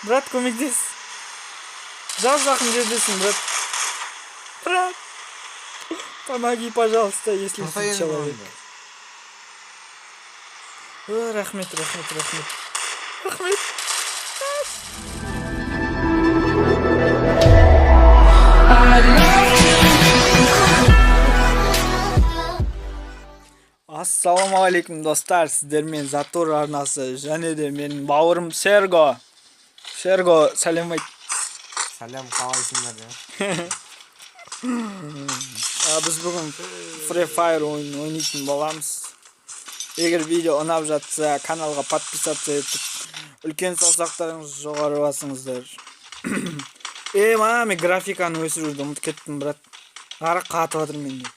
Брат, көмектес. Жап жақын жердесің, брат. Брат, помоги, пожалуйста, если ты человек. О, рахмет, рахмет, рахмет. Рахмет. Ассалаумағалейкум, достар, сіздермен Затор арнасы және де менің бауырым Серго. Серго, сәлем айт. Сәлем, қалайсыңдар я? Біз бүгін Free Fire ойынын ойнайтын боламыз. Егер видео ұнап жатса, каналға подписаться етіп, үлкен саусақтарыңызды жоғары басыңыздар. Е, мен графиканы өшіруді ұмытып кеттім, брат. Ары қатып жатыр менде.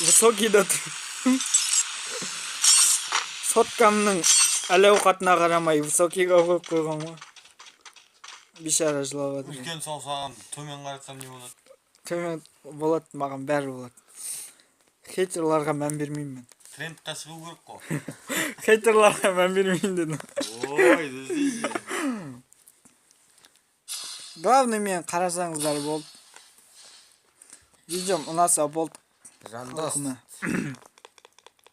Высокийда тұр. Соткамның әл ауқатына қарамай высокийға қойып қойған ғой. Бейшара жылап жатыр. Үлкен саусағын төмен қаратсам не болады? Төмен болады, маған бәрі болады. Хейтерларға мән бермеймін мен. Трендқа шығу керек қой. Хейтерларға мән бермеймін дедім. Ой, десейші. Главный, мен қарасаңыздар болды. Видеом ұнаса болды. Жандос. Халқыма.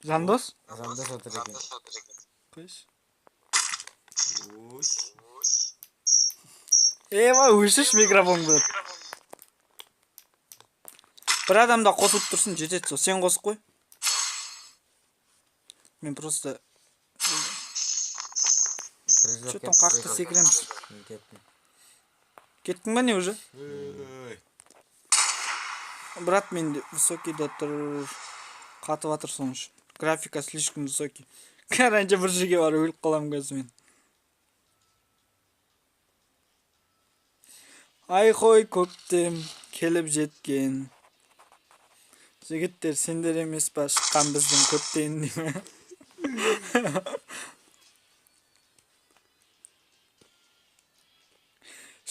Жандос? Жандос отыр екен. Қойшы. Ой. Ева, өшірші микрофон, брат. Бір адам да қосылып тұрсын, жетеді сол. Сен қосып қой. Мен просто Прыжок че там қатты секіреміз. Мен кеттім. Кеттің ба не уже? Ой. Брат, менде высокийда тұр. Қатып жатыр соның үшін. Графика слишком высокий. Короче, бір жерге барып өліп қаламын қазір мен. Айхой, көктем келіп жеткен. Жігіттер, сендер емес па шыққан біздің көптен деймін.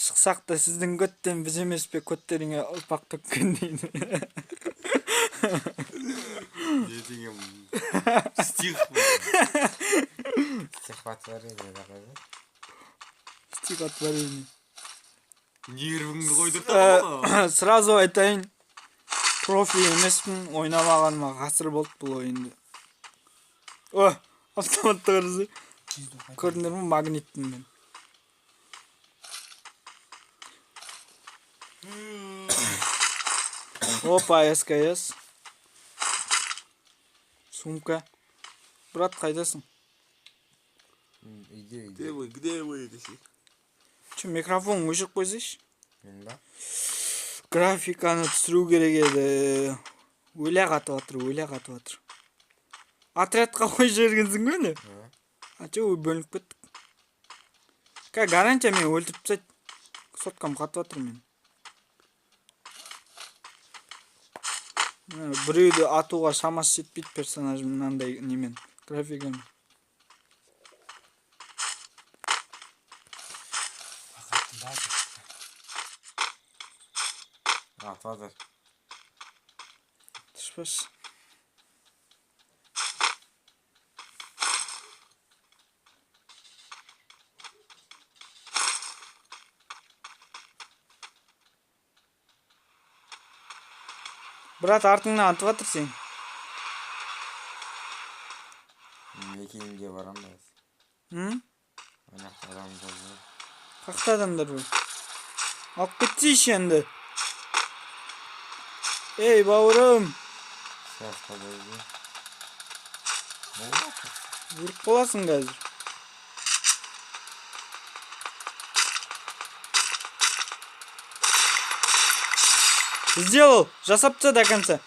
Шықсақ та сіздің көттен біз емес пе көттеріңе ұрпақ төккен дейді. Не деген стих бұл. Стихотворение такое, да? Стихотворение. Нервіңді қойдыртады ғой. Сразу айтайын, профи емеспін, ойнамағаныма ғасыр болды бұл ойынды. О, автоматты қарасай. Көрдіңдер ме, магниттің мен. Опа, СКС. Сумка. Брат, қайдасың? Үйде, үйде. Где вы, где вы десей. Че, микрофон өшіріп қойсайшы. Мен ба? Графиканы түсіру керек еді. Өле қатып жатыр, өле қатып жатыр. Отрядқа қойып жібергенсің бе не? Ә? А че, бөлініп кеттік. Ка гарантия мені өлтіріп тастайды. Соткам қатып жатыр мен. Мына біреуді атуға шамасы жетпейді персонаж мынандай немен, графикамен. Атып жатыр. Түспес. Брат, артыңнан атып жатыр сен. Мекенге барамын қазір. М? Ана жақта адамдар бар. Қақта адамдар бар. Алып кетсейші енді. Ей, бауырым. Сейчас, подожди. Болды. Өліп қаласың қазір. Сделал. Жасап таста до конца.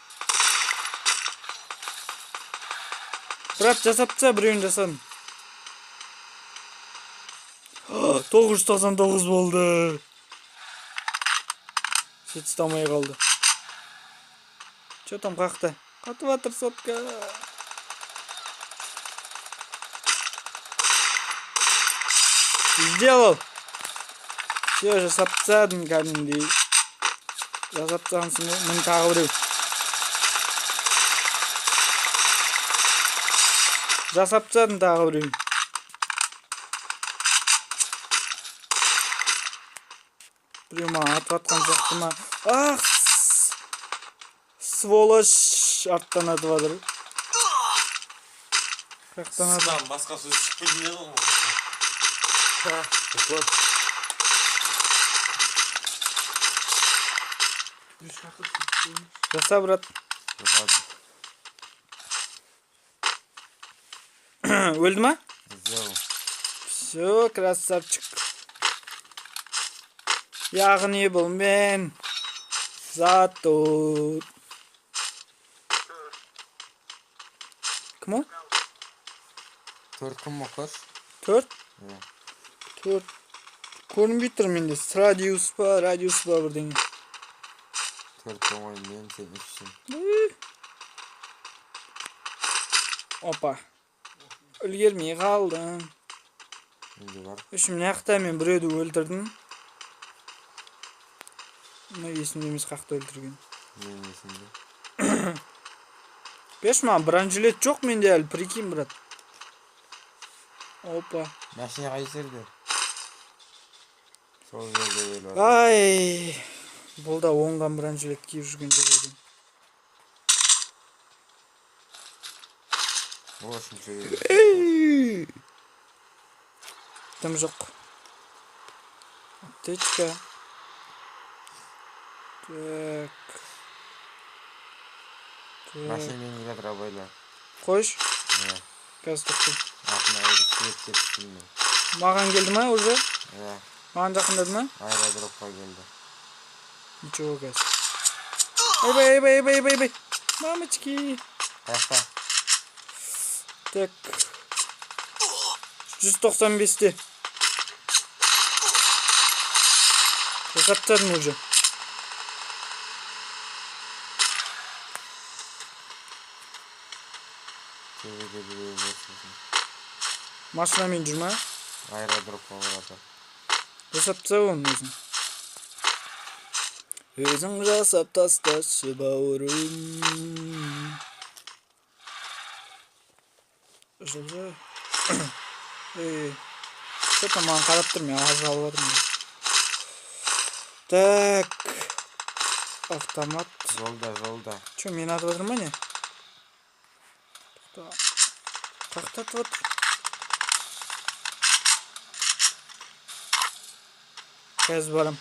Брат, жасап таста, біреуін жасадым. 999 болды. Сет ұстамай қалды. Че там қақты? Қатып жатыр сотка. Сделал. Все, жасап тастадым кәдімгідей. Жасап тастағансың ғой. Міне тағы біреу. Жасап тастадым тағы біреуін. Біреу маған атып атқан сияқты ма? Ах, сволочь, арттан атып жатыр. Қаяқтан атып? Сыдан басқа сөз шықпайтын еді ғой. Руслан. Жаса, брат. Жасадым. Өлді ма? Сделал. Все, красавчик. Яғни бұл мен. Зато. Кім ол? Төрт кім оқыр? Төрт? Иә. Төрт. Көрінбей тұр менде. Радиус па, радиус па бірдеңе. Төрт оңай, мен сен үшсің. Опа. Үлгермей қалдым. Менде бар. Үш, мына жақта мен біреуді өлтірдім. Но есімде емес қақты өлтірген. Менің есімде. Берші маған, бронежилет жоқ менде әлі, прикинь, брат. Опа. Машина қай жерде? Сол жерде өліп жатыр. Ай, бұл да оңған бронежилет киіп жүрген жоқ екен. О, үшінші өлді. Дым жоқ. Аптечка. Так. Так. Машинамен келе жатыр, абайла. Қойшы. Иә. Қазір тоқта. Артына айырып суреттеп түстім мен. Маған келді ма уже? Иә. Маған жақындады ма? Аэродропқа келді. Ничего, қазір. Ойбай, ойбай, ойбай, ойбай, ойбай. Мамочки. Қаяқта? Так. 195-те. Жасап тастадым уже. Төбеде біреу бар сосын. Машинамен жүр ма? Аэродропқа барады. Жасап таста оны өзің. Өзің жасап тасташы, бауырым. Жылжы. Ей, что-то маған қарап тұр, мен аз алып жатырмын. Так. Автомат. Жолда, жолда. Че, мені атып жатыр ма не? Тоқта. Қаяқта атып жатыр? Қазір барам.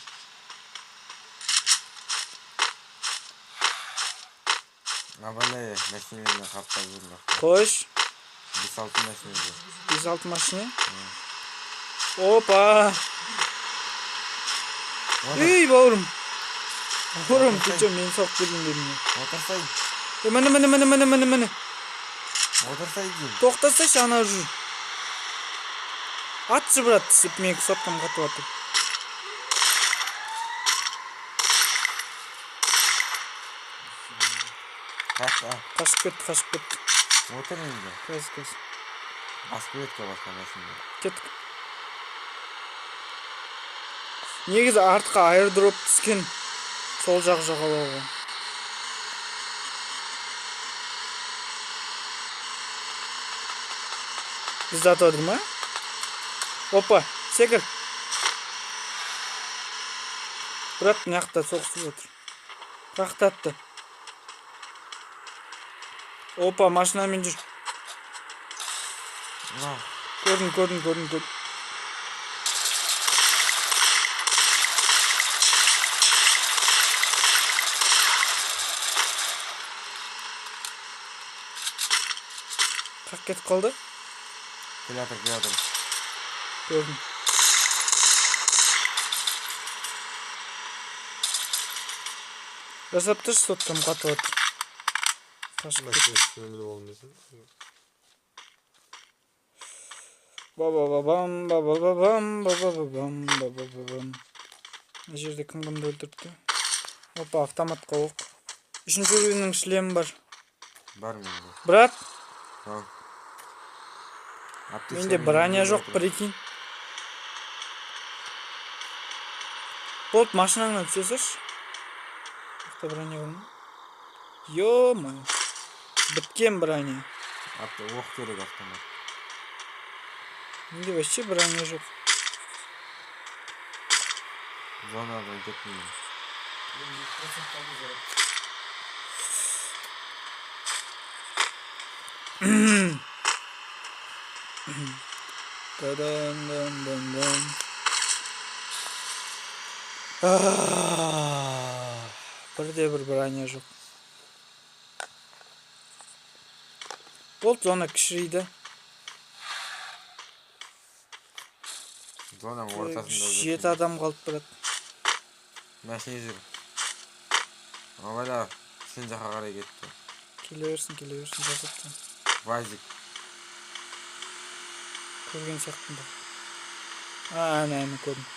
Абайлай, машинамен қаптап жүр. Қойш. 5-6 машина. 5-6 машина? Опа! Ей, бауырым. Бауырым, ты че, мені соғып келдің дедің не? Отырсай. Е, міне, міне, міне, міне, міне, міне. Отырсай деймін. Тоқтасайшы, ана жүр. Атшы, брат, түсіп, менің соткам қатып жатыр. Қашты. Қашып кетті, қашып кетті. Отыр енді. Қазір, қазір. Басып кетті басқа машина. Кеттік. Негізі артқа аирдроп түскен. Сол жақ жағалауға. Бізді атып жатыр ма? Опа, секір. Брат, мына жақта соғысып жатыр. Қаяқта атты? Опа, машинамен жүр. Көрдім, көрдім, көрдім, көрдім. Қақ кетіп қалды? Келе жатыр, келе жатыр. Көрдім. Жасап тұршы, соткам қатып жатыр. Қашып кетті. Ба-ба-ба-бам, ба-ба-ба-бам, ба-ба-ба-бам, ба-ба-ба-бам. Мына жерде кім кімді өлтіріпті? Опа, автоматқа оқ. Үшінші уровеньнің шлемі бар. Бар менде. Брат? Ау. Менде броня жоқ, прикинь. Болды, машинаңнан түсе салшы. Жақта броня бар ма? Ё-моё. Біткен броня. Оқ керек автомат. Менде вообще броня жоқ. Зонадан кеттім мен. Енді 2% қалды заряд. Та-дам-дам-дам-дам. Бірде бір броня жоқ. Болды, зона кішірейді. Зонаның ортасында. 7 адам қалып барады. Машина жүр. Абайла, сен жаққа қарай кетті. Келе берсін, келе берсін, жасап. Вазик. Көрген сияқтымын ба? Әне, әне көрдім.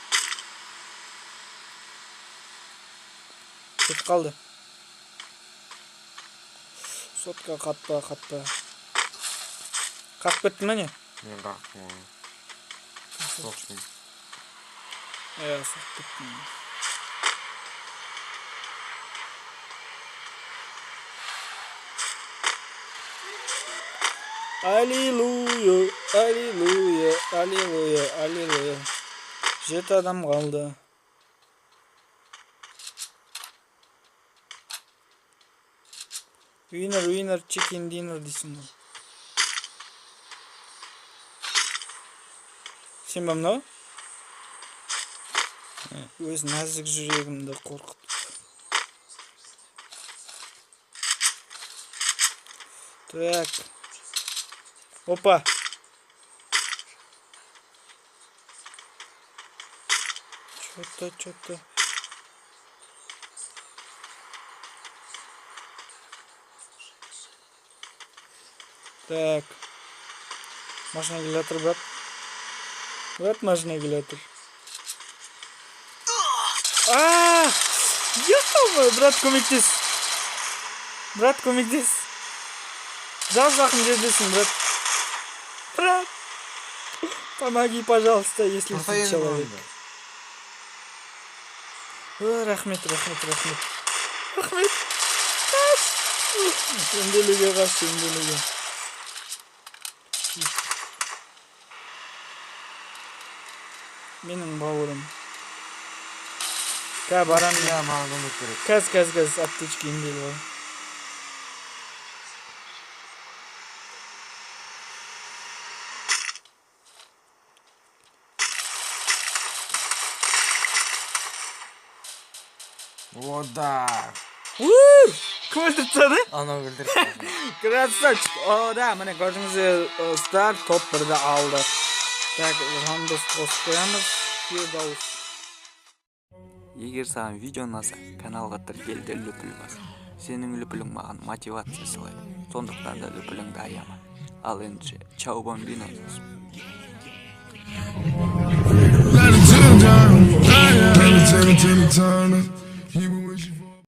Кетіп қалды. Сотка қатпа, қатпа. Қақып кетті ме не? Мен қақтым оны. Соқтым. Иә, соғып кеттім. Аллилуйя, аллилуйя, аллилуйя, аллилуйя. 7 адам қалды. Winner, winner, chicken dinner дейсің ғой. Сен ба мынау? Өз нәзік жүрегімді қорқытып. Так. Опа. Чё-то, чё-то. Так. Машина келе жатыр, брат. Брат, машина келе жатыр. А! Ё-моё, брат, көмектес. Брат, көмектес. Жап жақын жердесің, брат. Брат, помоги, пожалуйста, если ты человек. О, рахмет, рахмет, рахмет. Рахмет. Қаш. Емделуге қаш, емделуге. Менің бауырым. Ка барам мен. Иә, маған көмек керек. Кәз, кәз, кәз, аптечка емделіп ал. О, да. Кім өлтіріп тастады? Анау өлтіріп тастады. Красавчик. О, да, міне көрдіңіздер, достар, топ 1-ді алды. Так, жандос қосып қоямыз. Фирдаус. Егер саған видео ұнаса, каналға тіркел де лүпіл бас. Сенің лүпілің маған мотивация сыйлайды. Сондықтан да лүпіліңді аяма. Ал ендеше, чао бомбино. Let it turn down. Let it turn, turn, turn.